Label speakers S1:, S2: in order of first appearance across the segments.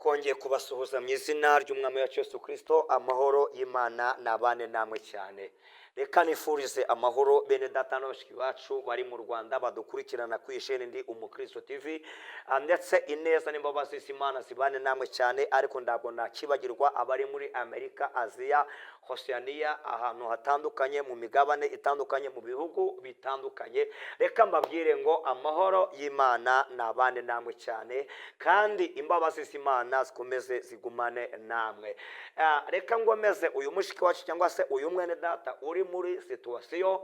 S1: Twongeye kubasuhuza mu izina ry'Umwami wacu Yesu Kirisito. Amahoro y'Imana nabane namwe cyane. Reka nifurize amahoro bene data na bashiki bacu bari mu Rwanda badukurikirana ku isheni Ndi Umukristo TV, ndetse ineza n'imbabazi z'Imana zibane namwe cyane. Ariko ntabwo nakibagirwa abari muri Amerika, Aziya, Hosiyaniya, ahantu hatandukanye, mu migabane itandukanye, mu bihugu bitandukanye. Reka mbabwire ngo amahoro y'Imana nabane namwe cyane, kandi imbabazi z'Imana zikomeze zigumane namwe. Reka ngomeze uyu mushiki wacu cyangwa se uyu mwene data uri muri situation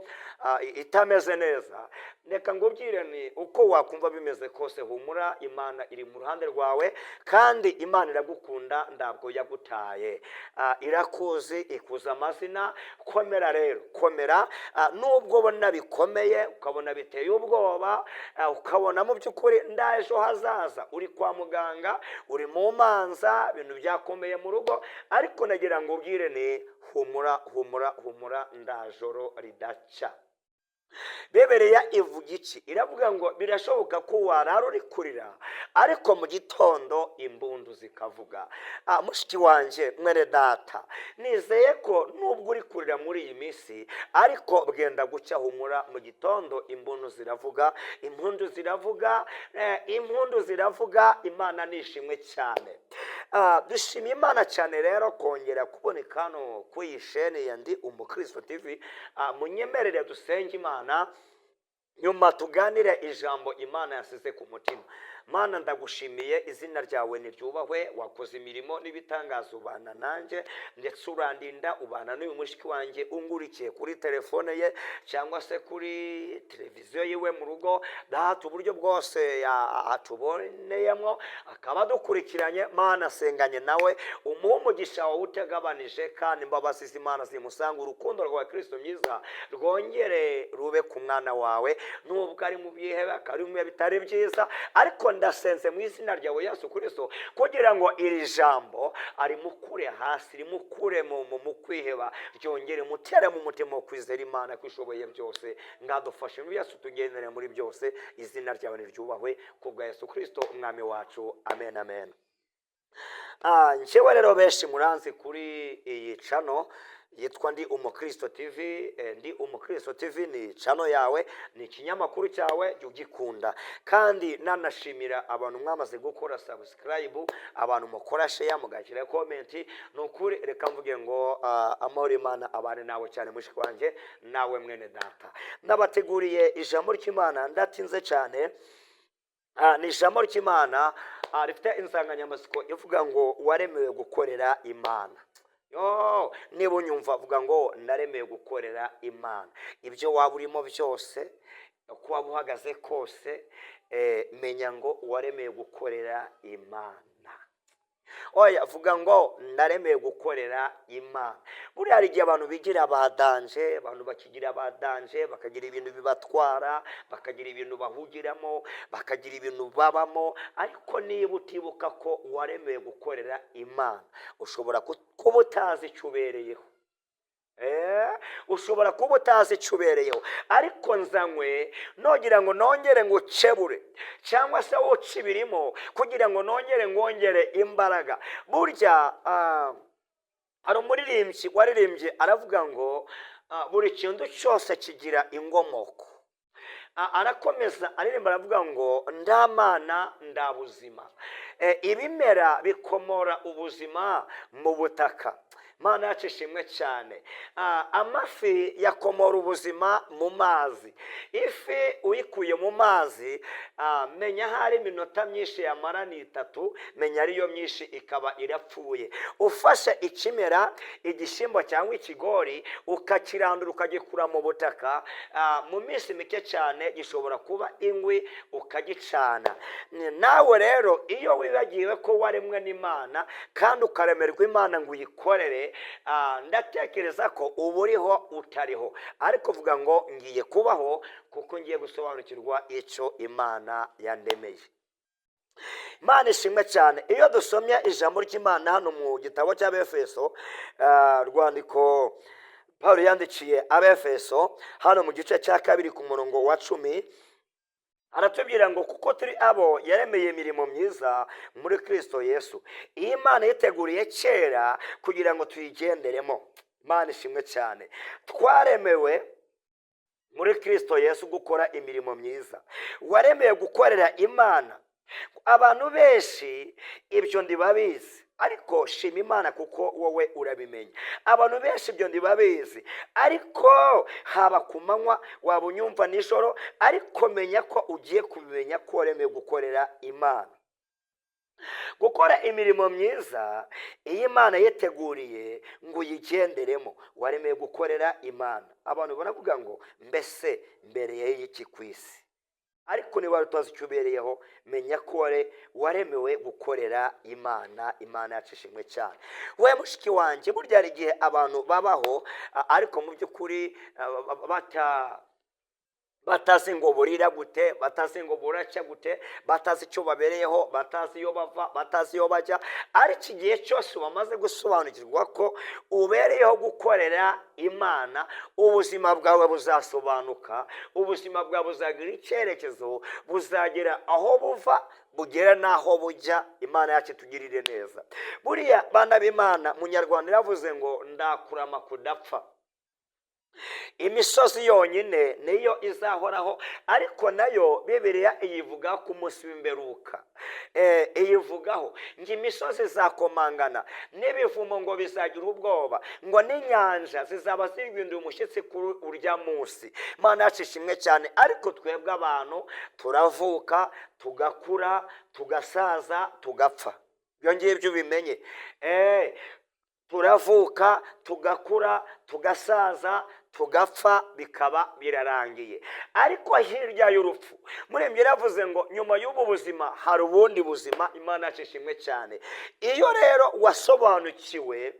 S1: itameze neza. Reka ngubwire ni uko wakumva bimeze kose, humura, Imana iri mu ruhande rwawe, kandi Imana iragukunda, ntabwo yagutaye. Irakuzi, ikuza amazina. Komera rero, komera. Nubwo ubona bikomeye, ukabona biteye ubwoba, ukabona mu by'ukuri ndaejo hazaza, uri kwa muganga, uri mu manza, ibintu byakomeye mu rugo, ariko nagira ngo ubwire ni humura, humura, humura, ndajoro ridaca. Bibiliya ivuga iki? Iravuga ngo birashoboka ko warara uri kurira, ariko mu gitondo imbundu zikavuga. Mushiki wanjye, mwene data, nizeye ko nubwo uri kurira muri iyi minsi, ariko bwenda gucya. Humura, mu gitondo imbundu ziravuga, impundu ziravuga, impundu ziravuga. Imana nishimwe cyane. Dushimiye Imana cyane rero kongera kuboneka hano kuri iyi sheni ya Ndi Umukristo TV. Munyemerere dusenge Imana, nyuma tuganire ijambo Imana yasize ku mutima. Mana, ndagushimiye, izina ryawe niryubahwe. Wakoze imirimo n'ibitangaza, ubana nanjye ndetse urandinda, ubana n'uyu mushiki wanjye ungurikiye kuri telefone ye cyangwa se kuri televiziyo yiwe mu rugo. Data, uburyo bwose atuboneyemo akaba adukurikiranye, Mana, asenganye nawe, umuhe umugisha wawe utagabanije, kandi imbabazi z'Imana zimusanga, urukundo rwa Kirisito myiza rwongere rube ku mwana wawe. Nubwo ari mu byihebe, akaba ari mu bihe bitari byiza, ariko ndasenze mu izina ryawe Yesu Kirisito kugira ngo iri jambo arimukure hasi, rimukure mu kwiheba, ryongere mutere mu mutima wo kwizera Imana ko ishoboye byose. Ngadufashe muri Yesu, tugendere muri byose. Izina ryawe niryubahwe ku bwa Yesu Kirisito Umwami wacu. Amen, amen. Njyewe rero benshi muranzi kuri iyi channel yitwa Ndi Umukristo TV. Ndi Umukristo TV ni channel yawe, ni ikinyamakuru cyawe, jya ugikunda. Kandi nanashimira abantu mwamaze gukora subscribe, abantu mukora share, mugashyira comment. Ni ukuri, reka mvuge ngo amahoro y'Imana abane nawe cyane, mushiki wanjye, nawe mwene data. Nabateguriye ijambo ry'Imana, ndatinze cyane. Ni ijambo ry'Imana rifite insanganyamatsiko ivuga ngo waremewe gukorera Imana. Yo, niba unyumva, avuga ngo naremewe gukorera Imana. Ibyo waba urimo byose, uko waba uhagaze kose, menya ngo waremewe gukorera Imana. Oya, vuga ngo ndaremewe gukorera Imana. Buriya hari igihe abantu bigira ba danger, abantu bakigira ba danger, bakagira ibintu bibatwara, bakagira ibintu bahugiramo, bakagira ibintu babamo. Ariko niba utibuka ko waremewe gukorera Imana, ushobora kuba utazi icyo ubereyeho. Ushobora kuba utazi icyo ubereyeho, ariko nzanywe nogira ngo nongere ngo ukebure cyangwa se woce ibirimo kugira ngo nongere ngongere imbaraga. Burya hari umuririmbyi waririmbye aravuga ngo buri kintu cyose kigira inkomoko. Arakomeza aririmba aravuga ngo ndamana ndabuzima. Ibimera bikomora ubuzima mu butaka. Mana yacu ishimwe cyane. Amafi yakomora ubuzima mu mazi. Ifi uyikuye mu mazi, menya hari iminota myinshi yamara ni 3, menya ariyo myinshi ikaba irapfuye. Ufashe ikimera, igishyimbo cyangwa ikigori, ukakirandura, ukagikura mu butaka, mu minsi mike cyane gishobora kuba ingwi, ukagicana. Nawe rero iyo wibagiwe ko waremwe n'Imana kandi ukaremerwa Imana ngo uyikorere, ndatekereza ko uba uriho utariho. Ariko uvuga ngo ngiye kubaho kuko ngiye gusobanukirwa icyo Imana yandemeye. Imana ishimwe cyane. Iyo dusomye ijambo ry'Imana hano mu gitabo cy'Abefeso, rwandiko Paul yandikiye Abefeso, hano mu gice cya 2 ku murongo wa 10. Aratubwira ngo kuko turi abo yaremeye imirimo myiza muri Kristo Yesu, iyi Imana yiteguriye kera kugira ngo tuyigenderemo. Imana ishimwe cyane. Twaremewe muri Kristo Yesu gukora imirimo myiza. Waremewe gukorera Imana. Abantu benshi ibyo ntibabizi, ariko shima Imana kuko wowe urabimenya. Abantu benshi ibyo ntibabizi, ariko haba ku manywa, waba unyumva nijoro, ariko menya ko ugiye kubimenya ko waremewe gukorera Imana, gukora imirimo myiza iyi Imana yiteguriye ngo uyigenderemo. Waremewe gukorera Imana. Abantu baravuga ngo mbese mbere y'iki ku isi? Ariko niba utazi icyo ubereyeho, menya ko waremewe gukorera Imana. Imana yacu ishimwe cyane. We mushiki wanjye, burya hari igihe abantu babaho, ariko mu by'ukuri batazi ngo burira gute, batazi ngo buracya gute, batazi icyo babereyeho, batazi iyo bava, batazi iyo bajya. Ariko igihe cyose wamaze gusobanukirwa ko ubereyeho gukorera Imana, ubuzima bwawe buzasobanuka, ubuzima bwawe buzagira icyerekezo, buzagera aho buva bugera n'aho bujya. Imana yacu itugirire neza. Buriya bana b'Imana, Munyarwanda yaravuze ngo ndakurama kudapfa. Imisozi yonyine niyo izahoraho, ariko nayo Bibiliya iyivuga ku munsi w'imperuka. Iyivugaho ngo imisozi izakomangana n'ibivumo ngo bizagira ubwoba, ngo n'inyanja zizaba zihinduye umushyitsi kuri urya munsi. Imana yacu ishimwe cyane. Ariko twebwe abantu turavuka, tugakura, tugasaza, tugapfa. Ibyo ngibyo ubimenye. Turavuka, tugakura, tugasaza, tugapfa, bikaba birarangiye. Ariko hirya y'urupfu, murembye yaravuze ngo nyuma y'ubu buzima hari ubundi buzima. Imana yacu ishimwe cyane. Iyo rero wasobanukiwe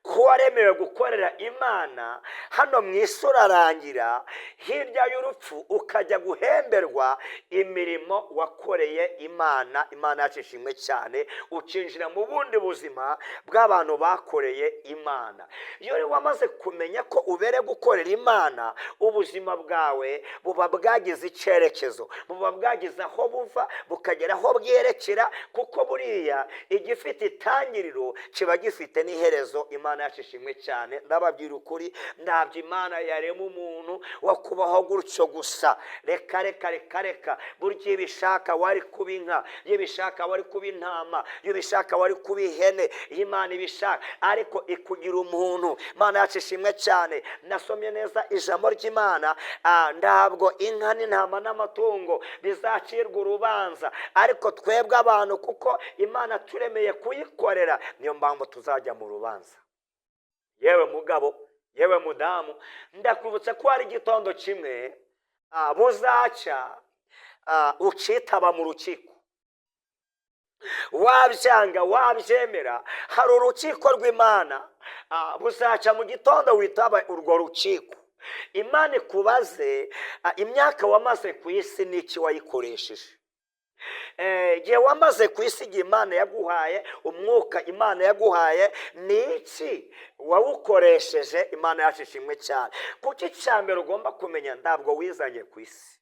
S1: ko waremewe gukorera Imana, hano mu isi urarangira, hirya y'urupfu ukajya guhemberwa imirimo wakoreye Imana. Imana yacu ishimwe cyane. Ukinjira mu bundi buzima bw'abantu bakoreye Imana. Iyo rero wamaze kumenya ko ubereye gukorera Imana, ubuzima bwawe buba bwagize icyerekezo, buba bwagize aho buva bukagera aho bwerekera, kuko buriya igifite itangiriro kiba gifite n'iherezo. Imana yacu ishimwe cyane. Ndababwira ukuri, ntabwo Imana yarema umuntu wo kubaho gutyo gusa. Reka reka reka reka. Burya iyo ibishaka wari kuba inka, iyo ibishaka wari kuba intama, iyo ibishaka wari kuba ihene, iyo Imana ibishaka, ariko ikugira umuntu. Imana yacu ishimwe cyane. Nasomye neza ijambo ry'Imana. Ntabwo inka n'intama n'amatungo bizacirwa urubanza, ariko twebwe abantu, kuko Imana turemeye kuyikorera, niyo mpamvu tuzajya mu rubanza. Yewe mugabo, yewe mudamu, ndakwibutsa ko hari igitondo kimwe buzacya ukitaba mu rukiko. Wabyanga, wabyemera, hari urukiko rw'Imana. Buzacya mu gitondo witaba urwo rukiko, Imana ikubaze imyaka wamaze ku isi n'iki wayikoresheje. Igihe wamaze ku isi, igihe Imana yaguhaye, umwuka Imana yaguhaye, ni iki wawukoresheje? Imana yacu ishimwe cyane. Kuko icya mbere ugomba kumenya, ntabwo wizanye ku isi,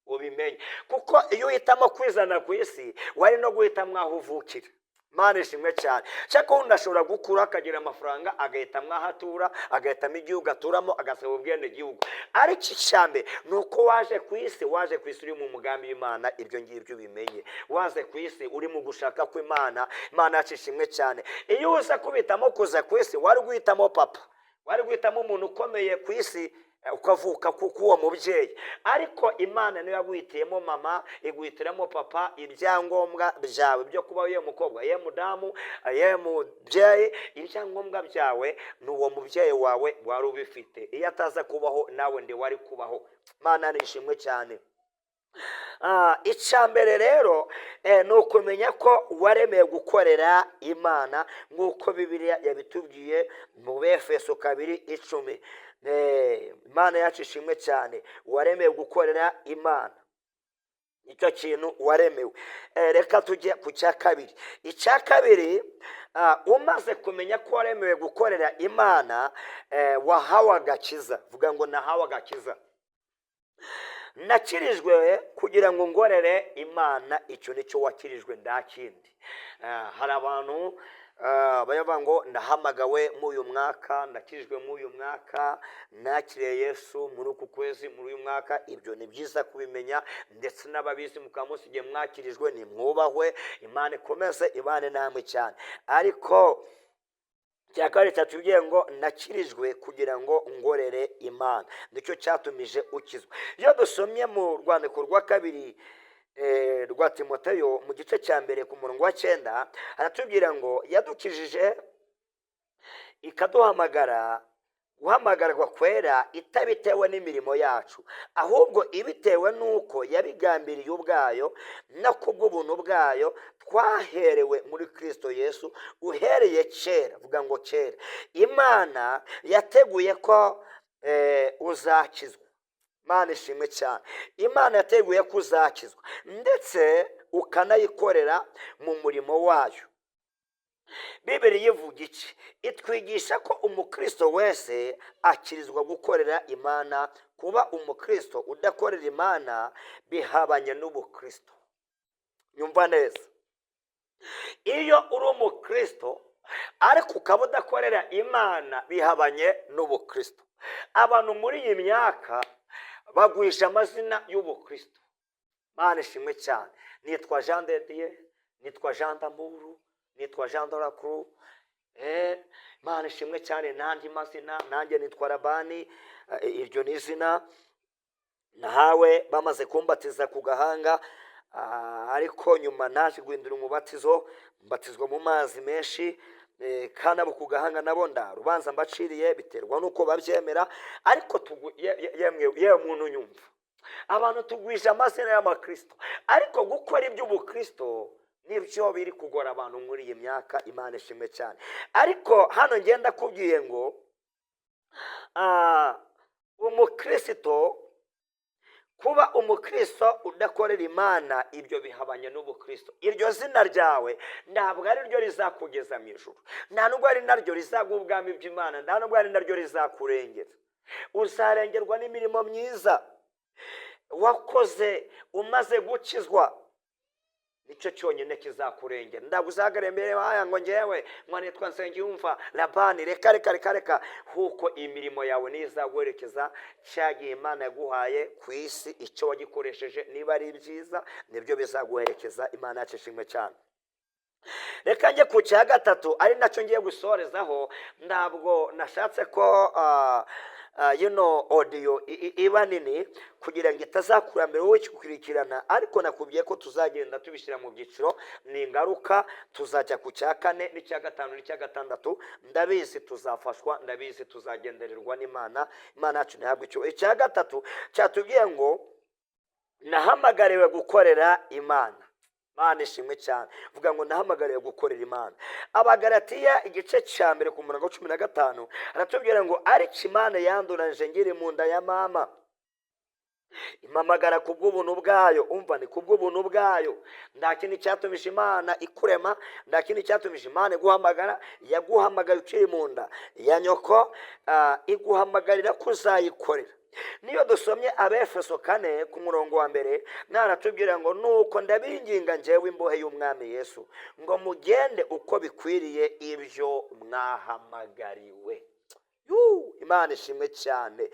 S1: ubimenye, kuko iyo uhitamo kwizana ku isi, wari no guhitamo aho uvukira. Imana ishimwe cyane. Cyangwa undi ashobora gukura akagira amafaranga, agahitamo aho atura, agahitamo igihugu aturamo, agasaba ubwenegihugu. Ariko icya mbere ni uko waje ku isi, waje ku isi uri mu mugambi w'Imana. Ibyo ngibyo ubimenye. Waje ku isi uri mu gushaka kw'Imana. Imana yacu ishimwe cyane. Iyo uza kubitamo kuza ku isi, wari guhitamo papa, wari guhitamo umuntu ukomeye ku isi, ukavuka k'uwo mubyeyi. Ariko Imana niyo yaguhitiyemo mama, iguhitiramo papa. Ibyangombwa byawe byo kuba ye mukobwa, ye mudamu, ye mubyeyi, ibyangombwa byawe ni uwo mubyeyi wawe wari ubifite. Iyo ataza kubaho, nawe ndi wari kubaho. Imana nishimwe cyane. Icya mbere rero ni ukumenya ko waremewe gukorera Imana nk'uko Bibiliya yabitubwiye mu Befeso 2:10. Imana yacu ishimwe cyane. Waremewe gukorera Imana, nicyo kintu waremewe. Reka tujye ku cya kabiri. Icya kabiri, umaze kumenya ko waremewe gukorera Imana, wahawe agakiza. Vuga ngo nahawe agakiza. Nakirijwe kugira ngo ngorere Imana. Icyo nicyo wakirijwe, nta kindi. Hari abantu bayavuga ngo ndahamagawe muri uyu mwaka, ndakijwe muri uyu mwaka, nakiriye Yesu muri uku kwezi, muri uyu mwaka. Ibyo ni byiza kubimenya, ndetse n'ababizi mukaba musigaye mwakirijwe, nimwubahwe, Imana ikomeze ibane namwe cyane. Ariko cya kabiri cyatubwiye ngo nakirijwe kugira ngo ngorere Imana, nicyo cyatumije ukizwa. Iyo dusomye mu rwandiko rwa kabiri rwa Timoteyo, mu gice cya 1 ku murongo wa 9, haratubwira ngo yadukijije ikaduhamagara guhamagarwa kwera, itabitewe n'imirimo yacu, ahubwo ibitewe n'uko yabigambiriye ubwayo no kubw'ubuntu bwayo twaherewe muri Kristo Yesu uhereye kera. Vuga ngo kera. Imana yateguye ko uzakizwa. Imana ishimwe cyane. Imana yateguye ko uzakizwa ndetse ukanayikorera mu murimo wayo. Bibiri ivuga iki? Itwigisha ko umukristo wese akirizwa gukorera Imana. Kuba umukristo udakorera Imana bihabanye n'ubukristo. Nyumva neza, iyo uri umukristo ariko ukaba udakorera Imana, bihabanye n'ubukristo. Abantu muri iyi myaka bagwisha amazina y'ubukristo. Imana ishimwe cyane. Nitwa Jean de Dieu, nitwa Jean d'Amour, nitwa Jean de la Croix. Imana ishimwe cyane. N'andi mazina, nanjye nitwa Labani. Iryo ni izina nahawe bamaze kumbatiza ku gahanga, ariko nyuma naje guhindura umubatizo, mbatizwa mu mazi menshi. Kandi abo ku gahanga nabo ndarubanza mbaciriye, biterwa n'uko babyemera. Ariko yemwe, yewe muntu nyumva, abantu tugwije amazina y'amakristo, ariko gukora iby'ubukristo nibyo biri kugora abantu muri iyi myaka. Imana ishimwe cyane. Ariko hano ngenda kubwiye ngo umukristo, kuba umukristo udakorera Imana, ibyo bihabanye n'ubukristo. Iryo zina ryawe ntabwo ari ryo rizakugeza mu ijuru, nta nubwo ari naryo rizaguha ubwami bw'Imana, nta nubwo ari naryo rizakurengera. Uzarengerwa n'imirimo myiza wakoze umaze gukizwa, nicyo cyonyine kizakurengera. Ntabwo uzahagarara imbere yawe ngo ngewe ngo nitwa Nsengiyumva Labani. Reka, reka, reka, reka. Kuko imirimo yawe niyo izaguherekeza. Cya gihe Imana yaguhaye ku isi, icyo wagikoresheje, niba ari ibyiza, nibyo bizaguherekeza. Imana yacu ishimwe cyane. Reka njye ku cya gatatu, ari nacyo ngiye gusorezaho. Ntabwo nashatse ko yino audio iba nini kugira ngo itazakurambere wowe ukurikirana, ariko nakubwiye ko tuzagenda tubishyira mu byiciro. Ni ingaruka tuzajya ku cya kane n'icya gatanu n'icya gatandatu. Ndabizi tuzafashwa, ndabizi tuzagendererwa n'Imana. Imana yacu ntihabwe icyo. Icya gatatu cyatubwiye ngo nahamagariwe gukorera Imana. Imana ishimwe cyane. Vuga ngo nahamagariwe gukorera Imana. Abagaratiya igice cya 1 ku murongo wa 15 aratubwira ngo ariko Imana yanduranyije ngiri mu nda ya mama, impamagara ku bw'ubuntu bwayo. Umva, ni ku bw'ubuntu bwayo. Nta kindi cyatumije Imana ikurema, nta kindi cyatumije Imana iguhamagara. Yaguhamagaye ukiri mu nda ya nyoko, iguhamagarira kuzayikorera. Niyo dusomye Abefeso 4 ku murongo wa 1, naratubwira ngo nuko ndabinginga njyewe imbohe y'Umwami Yesu ngo mugende uko bikwiriye ibyo mwahamagariwe. Yuu, Imana ishimwe cyane.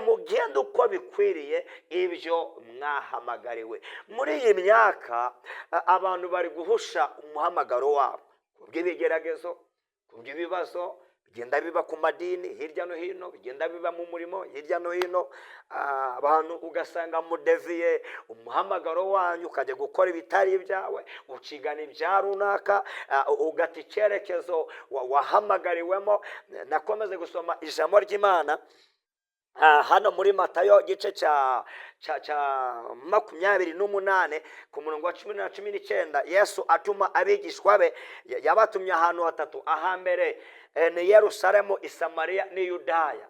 S1: Mugende uko bikwiriye ibyo mwahamagariwe. Muri iyi myaka abantu bari guhusha umuhamagaro wabo kubw'ibigeragezo, kubw'ibibazo bigenda biba ku madini hirya no hino, bigenda biba mu murimo hirya no hino. Abantu ugasanga mudeviye umuhamagaro wanyu, ukajya gukora ibitari ibyawe, ukigana ibya runaka, ugata icyerekezo wahamagariwemo. Nakomeze gusoma ijambo ry'Imana hano muri Matayo igice cya 28 ku murongo wa 10 na 19. Yesu atuma abigishwa be, yabatumye ahantu hatatu. Ahambere Ni Yerusalemu, Isamariya n'i Yudaya.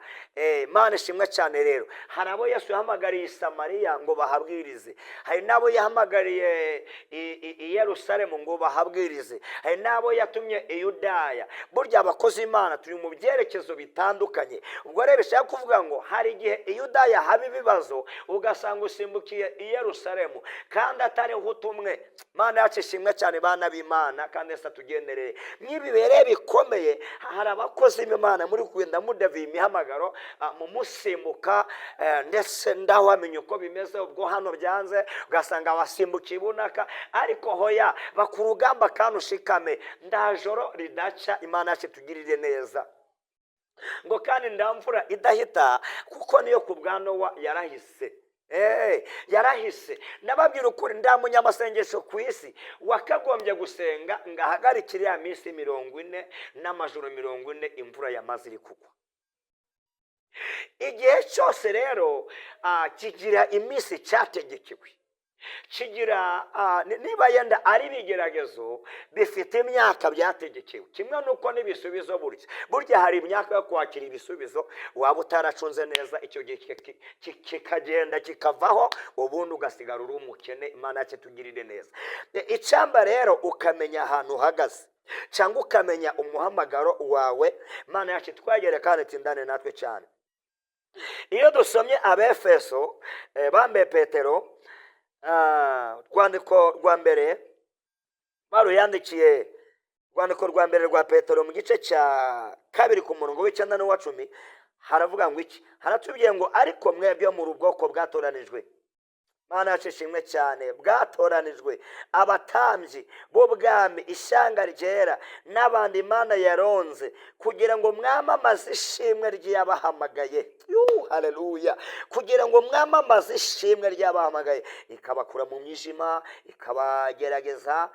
S1: Imana ishimwe cyane. Rero hari abo Yesu yahamagariye i Samariya ngo bahabwirize, hari n'abo yahamagariye i Yerusalemu ngo bahabwirize, hari n'abo yatumye i Yudaya. Burya abakozi Imana turi mu byerekezo bitandukanye. Ubwo rero bishaka kuvuga ngo hari igihe i Yudaya haba ibibazo, ugasanga usimbukiye i Yerusalemu kandi atariho utumwe. Imana yacu ishimwe cyane, bana b'Imana, kandi Yesu atugenderere. Nk'ibi bikomeye, hari abakozi b'Imana muri kugenda mudaviye imihamagaro, mumusimbuka, ndetse ndawamenya uko bimeze. Ubwo hano byanze, ugasanga wasimbukiye ibunaka. Ariko hoya, bakura urugamba kandi ushikame, ndajoro ridaca. Imana yacu itugirire neza. Ngo kandi ndamvura idahita, kuko niyo ku bwa Nowa yarahise. Yarahise. Ndababwira ukuri, nda munyamasengesho ku isi wakagombye gusenga ngo ahagarike iriya minsi 40 n'amajoro 40 imvura yamaze iri kugwa. Igihe cyose rero kigira iminsi cyategekewe, kigira niba yenda ari ibigeragezo bifite imyaka byategekewe, kimwe n'uko n'ibisubizo burya hari imyaka yo kwakira ibisubizo. Waba utaracunze neza, icyo gihe kikagenda kikavaho, ubundi ugasigara uri umukene. Imana yacu itugirire neza. Icyamba rero ukamenya ahantu uhagaze cyangwa ukamenya umuhamagaro wawe. Imana yacu twagere kandi tindane natwe cyane. Iyo dusomye Abefeso, bambaye Petero, rwandiko rwa mbere baruyandikiye, rwandiko rwa mbere rwa Petero mu gice cya 2 ku murongo w'9 n'uwa 10, haravuga ngo iki? Haratubwiye ngo: "Ariko mwebwe muri ubwoko bwatoranijwe." Mana yacu ishimwe cyane. "Bwatoranijwe, abatambyi b'ubwami, ishyanga ryera, n'abandi Imana yaronze, kugira ngo mwamamaze ishimwe ry'abahamagaye." Haleluya! Kugira ngo mwamamaze ishimwe ry'abahamagaye, ikabakura mu mwijima, ikabagerageza,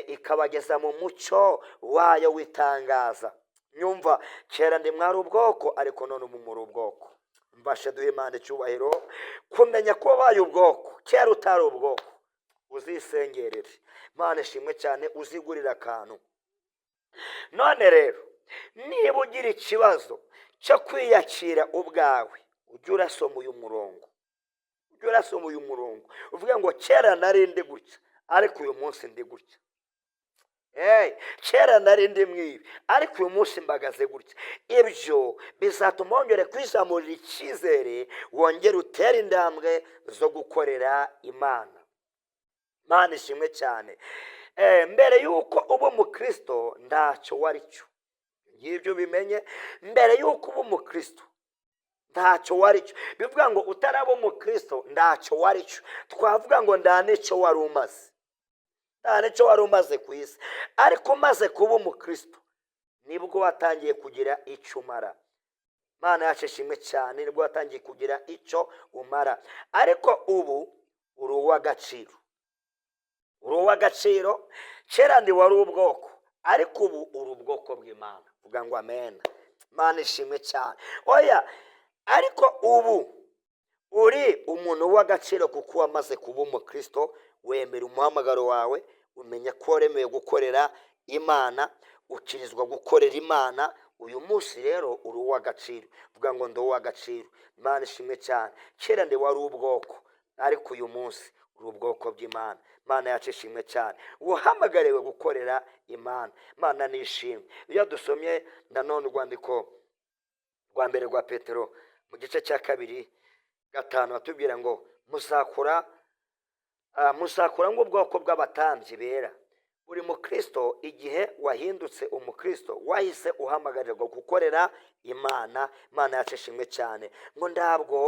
S1: ikabageza mu mucyo wayo w'itangaza. Nyumva, kera ndi mwari ubwoko, ariko none ubu muri ubwoko. Mbashe duhe Imana icyubahiro. Kumenya ko wabaye ubwoko kera utari ubwoko, uzisengerere. Imana ishimwe cyane, uzigurira akantu. None rero niba ugira ikibazo cyo kwiyakira ubwawe, ujye urasoma uyu murongo, ujye urasoma uyu murongo, uvuge ngo: "Kera nari ndi gutya, ariko uyu munsi ndi gutya. Kera nari ndi mwibi, ariko uyu munsi mbagaze gutya." Ibyo bizatuma wongera kwizamurira icyizere, wongere utere intambwe zo gukorera Imana. Imana ishimwe cyane. Mbere y'uko uba umukristo ntacyo wari cyo, ngibyo bimenye. Mbere y'uko uba umukristo ntacyo wari cyo, bivuga ngo utaraba umukristo ntacyo wari cyo. Twavuga ngo nta n'icyo wari umaze, nta n'icyo wari umaze ku isi. Ariko umaze kuba umukristo nibwo watangiye kugira icyo umara. Imana yacu ishimwe cyane. Nibwo watangiye kugira icyo umara. Ariko ubu uri uw'agaciro, uri uw'agaciro. Kera ndi wari ubwoko, ariko ubu uri ubwoko bw'Imana. Vuga ngo amen. Imana ishimwe cyane. Oya, ariko ubu uri umuntu w'agaciro kuko wamaze kuba umukristo, wemera umuhamagaro wawe, umenya ko waremewe gukorera Imana, ukirizwa gukorera Imana. Uyu munsi rero uri uw'agaciro. Vuga ngo: "Ndi uw'agaciro." Imana ishimwe cyane. Kera ndi wari ubwoko, ariko uyu munsi uri ubwoko bw'Imana. Imana yacu ishimwe cyane. Uhamagariwe gukorera Imana. Imana nishimwe. Iyo dusomye nanone urwandiko rwa mbere rwa Petero mu gice cya 2 5, batubwira ngo: "Muzakura nk'ubwoko bw'abatambyi bera." Uri mukristo, igihe wahindutse umukristo wahise uhamagarirwa gukorera Imana. Imana yacu ishimwe cyane. Ngo: "Ntabwo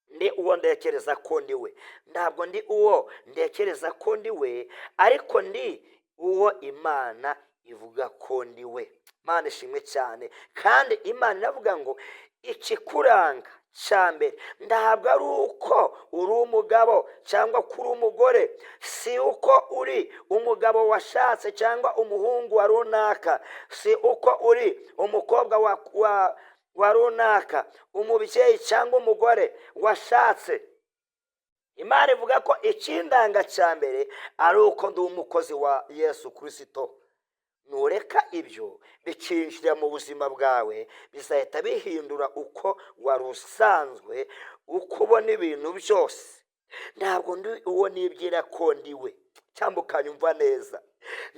S1: ndi uwo ndekereza ko ndi we, ntabwo ndi uwo ndekereza ko ndi we, ariko ndi uwo Imana ivuga ko ndi we." Imana ishimwe cyane. Kandi Imana iravuga ngo ikikuranga cya mbere ntabwo ari uko uri umugabo cyangwa ko uri umugore, si uko uri umugabo washatse cyangwa umuhungu wa runaka, si uko uri umukobwa wa runaka, umubyeyi cyangwa umugore washatse. Imana ivuga ko ikindanga cya mbere ari uko ndi umukozi wa Yesu Kirisito. Nureka ibyo bikinjira mu buzima bwawe, bizahita bihindura uko wari usanzwe, uko ubona ibintu byose. Ntabwo ndi uwo nibwira ko ndi we, cyangwa ukanyumva neza.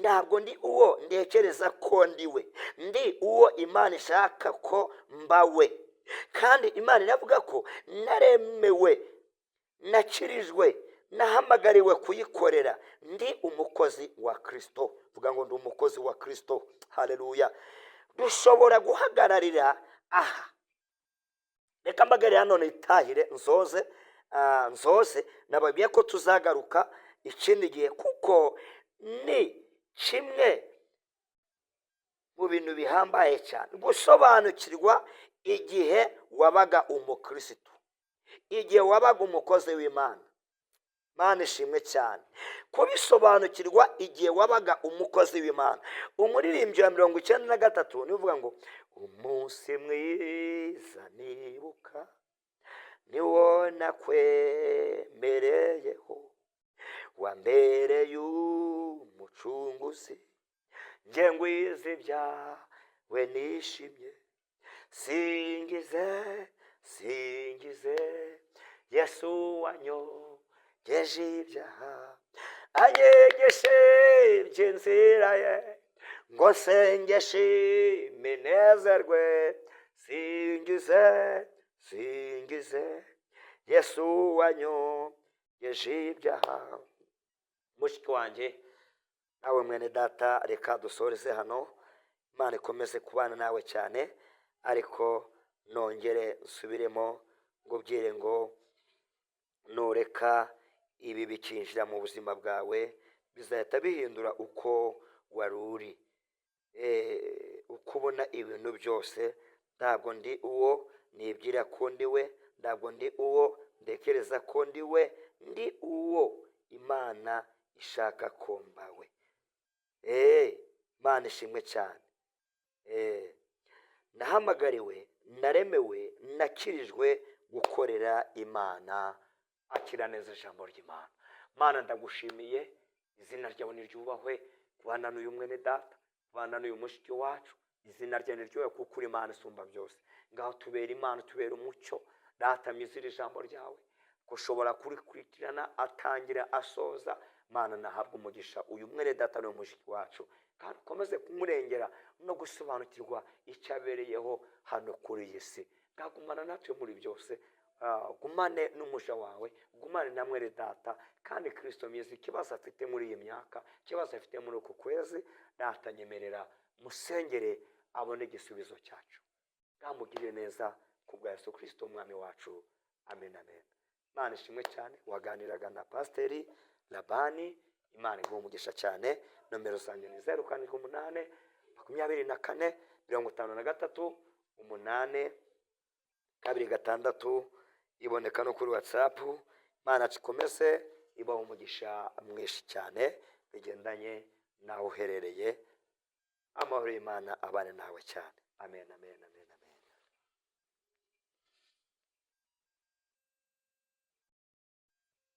S1: Ntabwo ndi uwo ntekereza ko ndi we, ndi uwo Imana ishaka ko mba we. Kandi Imana iravuga ko naremewe, nakirijwe, nahamagariwe kuyikorera. Ndi umukozi wa Kirisito. Vuga ngo: "Ndi umukozi wa Kirisito." Haleluya! Dushobora guhagararira aha. Reka mbagarire hano nitahire, nsoze. Nababwiye ko tuzagaruka ikindi gihe, kuko ni kimwe mu bintu bihambaye cyane gusobanukirwa igihe wabaga umukirisitu, igihe wabaga umukozi w'Imana. Mana ishimwe cyane. Kubisobanukirwa igihe wabaga umukozi w'Imana. Umuririmbyi wa 93 niwe uvuga ngo: "Umunsi mwiza nibuka niwo nakwemereyeho, wa mbere y'umucunguzi, njye ngwiza ibyawe nishimye, singize, singize Yesu wanyogeje ibyaha, anyigishe iby'inzira ye, ngo nsengeshe iminezerwe, singize, singize Yesu wanyogeje ibyaha." Mushiki wanjye, nawe mwene data, reka dusoreze hano. Imana ikomeze kubana nawe cyane. Ariko nongere nsubiremo ngo ubwire ngo nureka ibi bikinjira mu buzima bwawe, bizahita bihindura uko wari uri, uko ubona ibintu byose. Ntabwo ndi uwo nibwira ko ndi we, ntabwo ndi uwo ntekereza ko ndi we, ndi uwo Imana ishaka ko mbawe. Imana ishimwe cyane. Nahamagariwe, naremewe, nakirijwe gukorera Imana. Akira neza ijambo ry'Imana. Mana, ndagushimiye, izina ryawe niryubahwe. Kubana n'uyu mwene data, kubana n'uyu mushiki wacu, izina ryawe niryubahwe, kuko uri Imana isumba byose. Ngaho tubera Imana, tubera umucyo. Data mwiza, iri jambo ryawe ushobora kurikurikirana atangira asoza. Mana, nahabwa umugisha uyu mwene data n'uyu mushiki wacu, kandi ukomeze kumurengera no gusobanukirwa icyo abereyeho hano kuri iyi si. Ngagumana natwe muri byose. Gumane n'umuja wawe, gumane na mwene data. Kandi Kirisito mwiza, ikibazo afite muri iyi myaka, ikibazo afite muri uku kwezi, data nyemerera musengere abone igisubizo cyacu. Bwamugirire neza ku bwa Yesu Kirisito umwami wacu. Amen, amen. Imana ishimwe cyane. Waganiraga na Pasiteri Labani. Imana iguha umugisha cyane. Nomero zanjye ni 078 24 53 8 26, iboneka no kuri WhatsApp. Imana ikomeze ibaha umugisha mwinshi cyane bigendanye n'aho uherereye. Amahoro y'Imana abane nawe cyane. Amen, amen, amen.